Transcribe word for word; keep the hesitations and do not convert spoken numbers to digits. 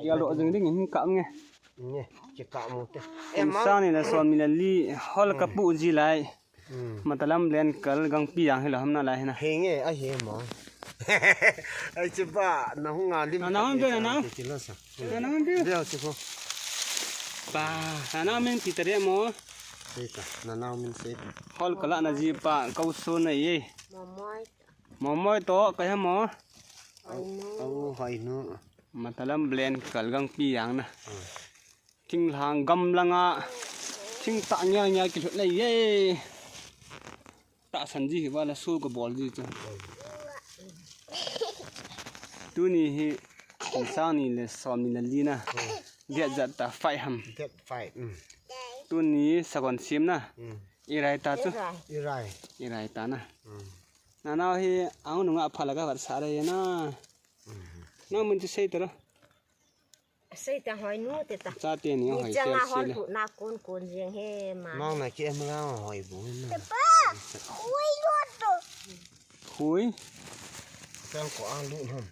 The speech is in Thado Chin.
Yalo jing ding in ka nge. Nge, ki ka mo te. Kum sang ni le som ni le li hol ka pu ji lai. Hmm. Matalam len kal gangpi yang hilo ham na lai hina. He nge, a he mo. Ai chi ba, na hung a lim. Na, na, ka na, na. Ki lo sa. Na, na, na. Dia chi ko. Ba, na, na, min pi ta re mo. Sei ta, na, na, min sei ta. Hol kala na ji pa, kau so na ye. Momoi. Momoi to, ka he mo. Au, au, hai nu. Matalam len kal gangpi yang na. Hmm. Thinglhang gamlanga thingtah ngia ngia kilhut nei ye. Tahsan ji hi vala su ka bol ji chu. Tuni hi kum sang ni le som ni le li na. Date ijat ta, five ham. Date five. Mm. Tuni sagon sim na. Mm. Irai ta chu. Irai. Irai. Irai ta na. Mm. Nanao hi ang nunga phala ka vat sa re na. Mm. Nang mun chu sei ta ro. Sei ta hoi nu te ta. Chate ni. Ni hoi chang tel a hol sile. Thu na kun kun jeng he ma. Mang na ki em la hoi bu na. Te pa, hui lo to. Hui. Chang ko ang lu ham.